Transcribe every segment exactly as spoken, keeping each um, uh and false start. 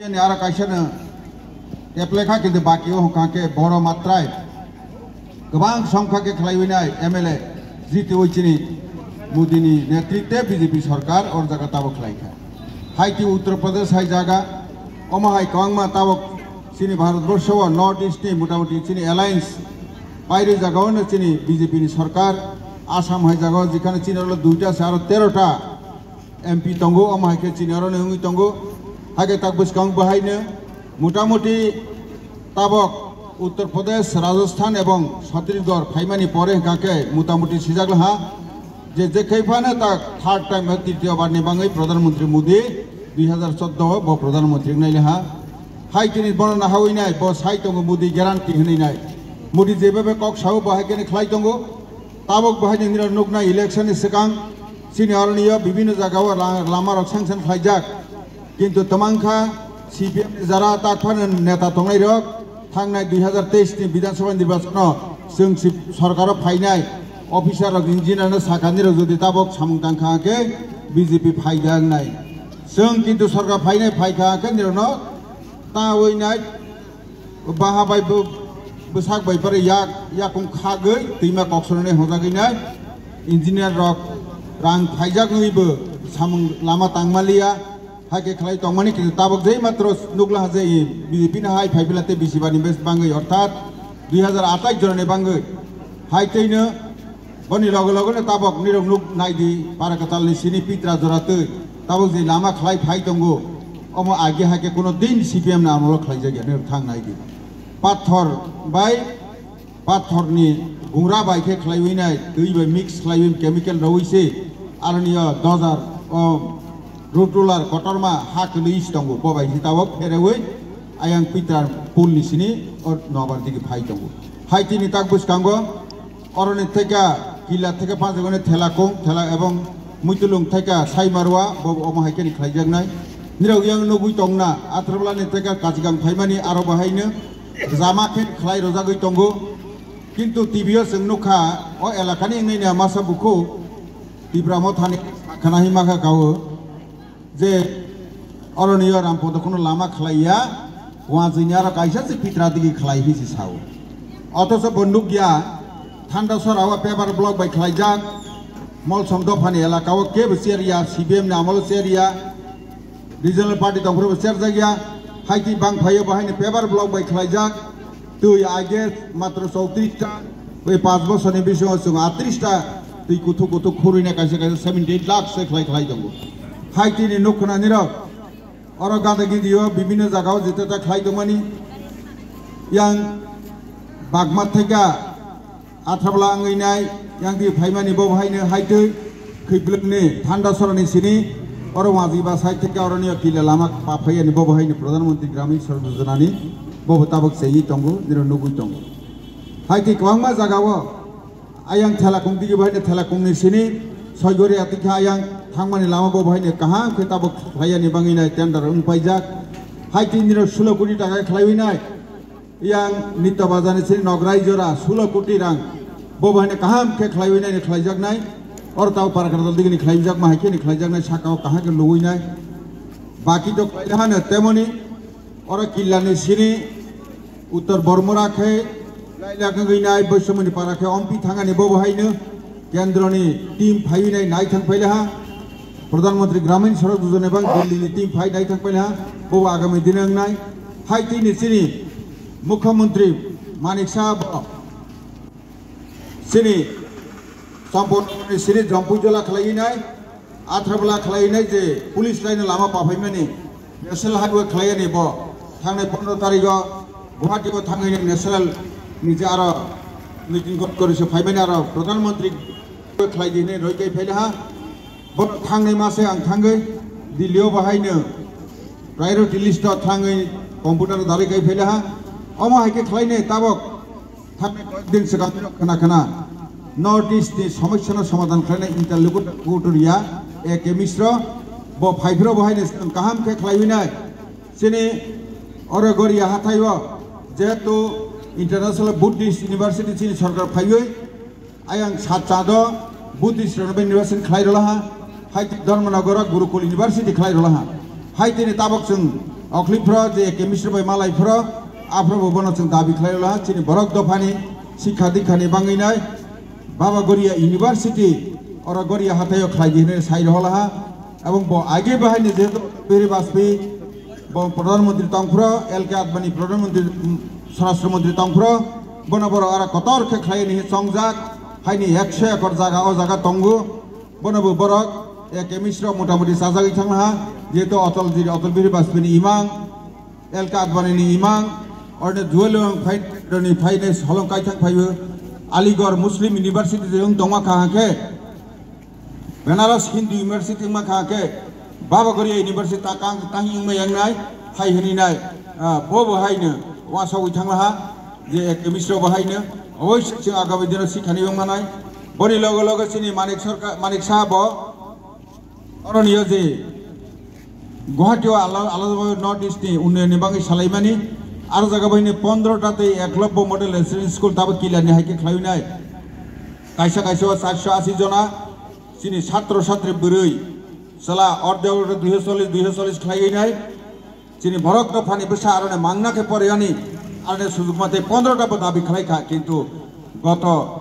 Ni aro kaisa no apply kha, kintu baki o hwnkha khe boro matrai kwbang songkha khe khlaiwi nai M L A jitiwi chini Modi ni netritwe B J P sarkar or jaga tabok khlai kha. Hai ti Uttar Pradesh hai jaga, omo hai kwbangma tabok chini Bharat borsho o North East ni motamuti chini alliance pairwi jaga o no chini B J P ni sarkar, Assam hai jaga o jekhane chini olo duita se aro tero ta M P tongo, omo hai khe chini aro ni wngwi tongo. Hai khe tak bwskang bo hai no motamuti tabok Uttar Pradesh, Rajasthan ebong Chhattisgarh phaimani pore hwnkha khe motamuti sijak laha je, je khai phano tak third time, tritiyo bar ni bangwi Pradhan Mantri Modi dui hazar chordo o bo Pradhan Mantri wngnai laha. Hai tini bono nahawi nai, bo sai tongo Modi guarantee hwnwi nai. Modi jebebe kok sao bo hai khe khlai tongo. Tabok bahai ni nirok nuknai election ni swkang chini aroni o bibinno jaga o la-, lama rok sanction khlaijak. Kintu twmang kha C P M ni jara tak phano neta tongnai rok thangnai dui hazar teis ni Bidhan Sabha nirbachon o chwng si sorkar o phainai officer rok engineer no sakani rok jodi tabok samung tang kha khe B J P phai da wngnai. Chwng kintu sorkar phainai phai kha khe nirok no ta wi nai. Baha bai bo bwsak bai pare yak yakung khagwi twima koksornai hojagwi nai engineer rok rang phaijak wngwi bo samung lama tangmaliya. Hai khe khlai tongmani kintu tabok jai matro nukla ha je B J P ni hai phai bila tei bisi bani bes bangwi orthat dui hazar atai jorani bangwi hai teino. Boni loge loge no tabok nirok nuk nai di, para kwtal ni sini pitra jora twi tabok je lama khlai phai tongo, omo age hai khe kuno din C P M ni amolo khlai jak ya, nirok thang nai di. Pathor bai pathor ni gungra bai khe khlaiwi nai, twi bai mix khlaiwi chemical rawi se, aroni o dojar o road roller kotorma ha kwlwi se tongo, bo bai se tabok pherewi ayang pitra pool ni sini o nobar digi phai tongo. Hai tini tak bwskango Oroni theka kila theka panjagoni thela kong thela ebong muitulung theka saimarwa bo omo hai khe ni khlaijaknai. Nirok yang nugwi tongna Atharbalani theka kachigang phaimani aro bo haino jama khe khlai rojagwi tongo. Kintu T V o chwng nukha o elakani wngnaini masa bukhu Tipra Mothani khana hima kha kao. Je oroni o Rampodo kheno lama khlaiya, wanjwini aro kaisa se pitra digi khlai hinwi se sao. Othocho bo nukya, Thandasora o paver block bai khlaijak, Molsom dophani elaka o kebo cherya, C P M ni amolo cherya, regional party tongphuru bo cherjakya, haiti bangphaio bo haino paver block bai khlaijak, twi age matro chowtris ta, bai panch bosorni bisingo chwng atris ta twi kuthuk kuthuk khurwina kaisa kaisa seventy eight lakh se khlai khlai tongo. Hai tini nuk khwnanirok oro gada gidio bibinno jagao jeta ta khlai tongmani. Yang bagma theka Athabla wngwi nai, yang di phaimani bo haino haitwi Khwiplwngni Thandasorani sini, oro wajiba side theke oroni o kila lama paphayani bobo haino Pradhan Mantri Gramin Sadak Yojana ni bobo tabok chengwi tongo, niro nugwi tongo. Haitwi kwbangma jagao ayang thela kung digi bo haino thela kungni sini, Soigori atikha ayang thangmani lama bobo haino kaham khe tabok khlaiyani bangwi nai tender wngpaijak. Haitwi niro sulo koti taka khlaiwi nai. Yang Nitya Bazar ni sini Nograi jora sulo koti rang. Bo bahai kaham khe khlaiwi nai khlaijaknai. Oro tao para kardal digi ni khlaijakma hai khe ni khlaijaknai saka o kaham khe luwi nai. Baki to khlai hano temoni oro killa ni sini Uttar Bormora khe lailak wngwi nai Boisomoni para khe ompi thangani bo bahai no. Kendroni team phaiwi nai naithang phaile ha. Pradhan Mantri Gramin Sadak Yojana bang Delhi ni team phai naithang phaile ha. Bo agami dino wngnai. Hai tini chini Mukhyamantri Manik Saha bo chini Sampurna ni sini Jampuijala khlaiwi nai. Athabla khlaiwi nai je police line lama paphaimani. National Highway khlaiyani bo thangnai pondro tarikh o Guwahati o thangwi national ni je aro meeting kori se phaimani aro Pradhan Mantri khlai di hinwi roi kai phaile ha. Bo thangnai mase ang thangwi Delhi o bahaino priority list o thangwi computer o dari kai phaile ha. Omo hai khe khlainai tabok. Thangnai koyek din swkang khna khna North East ni somosya no somadhan khlainai interlocutor ya A K Mishra bo phaiphro bo haino swkang kaham khe khlaiwi nai. Chini oro Goria hathai o jehetu International Buddhist University chini sorkar phaiwi ayang sat chado Buddhist Autonomous University khlai rwla ha. Hai Dharmanagar o Gurukul University khlai rwla ha. Hai tini tabok chwng Okhliphro je A K Mishra bai malaiphro, aphrobo bono chwng dabi khlaio la, chini borok dophani sikha dikhani bangwi nai, Baba Goria University, oro Goria hathaio khlai di hinwi sai roholaha, ebong bo age bahaini jehetu Biri Bajpeyi, bo Pradhan Mantri tongphro, L K Advani Pradhan Mantri, mm, Swarashtra Mantri tongphro, bono borok aro kotor khe khlai hinwi chongjak, haini ekso ekor jaga o jaga tongo, bono bo borok A K Mishra motamoti chajagwi thanglaha, jehetu Atal ji, Atal Biri Bajpeyini imang, L K Advani ni imang, orne Zuelwang phai, roni phaine solong kaithang phaibo, Aligarh Muslim University je wng tongma kha hangkhe, Banaras Hindu University wngma kha hangkhe, Baba Goria University ta kang, tang wngma yangnai, hai hini nai, ah, bo bo haino, wasagwi thanglaha, je A K Mishra bo haino, oboi chwng agami dino sikhani wngmanai, boni loge loge chini Manik Sarkar, Manik Saha bo, Oroni yo je Guwahati o ala-, alada North East ni unnayon ni bagwi salaimani, aro jaga bai ni pondro ta tei Eklobbo Model Residential School tabo Kilani hai khe khlaiwi nai. Kaisa kaisa o charso ashi jona chini satro satri bwrwi chwla orde orde duiso chollish, duiso chollish khlaiwi nai. Chini borok dophani bwsa aroni mangna khe poriyani, aroni sujukma tei pondro ta bo dabi khlai kha, kintu goto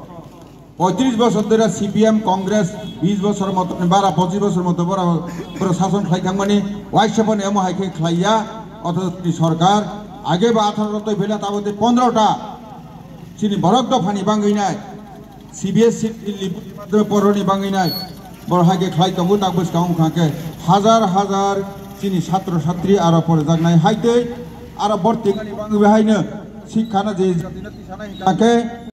poitris bosor dhori C P M, Congress bis bosor moto, bara pochis bosor moto bora, bora sason khlai thangmani, waisa phano emo hai khe khlaiya, othocho chini sorkar, age ba atharo rok twi phela tabo tei pondro ta chini borok dophani bangwi nai, C B S E poroni bangwi nai, boro hai khe khlai tongo, tak bwskang wngkha khe hajar hajar chini satro satri aro porijaknai hai twi aro borti bangwi haino sikhano je khe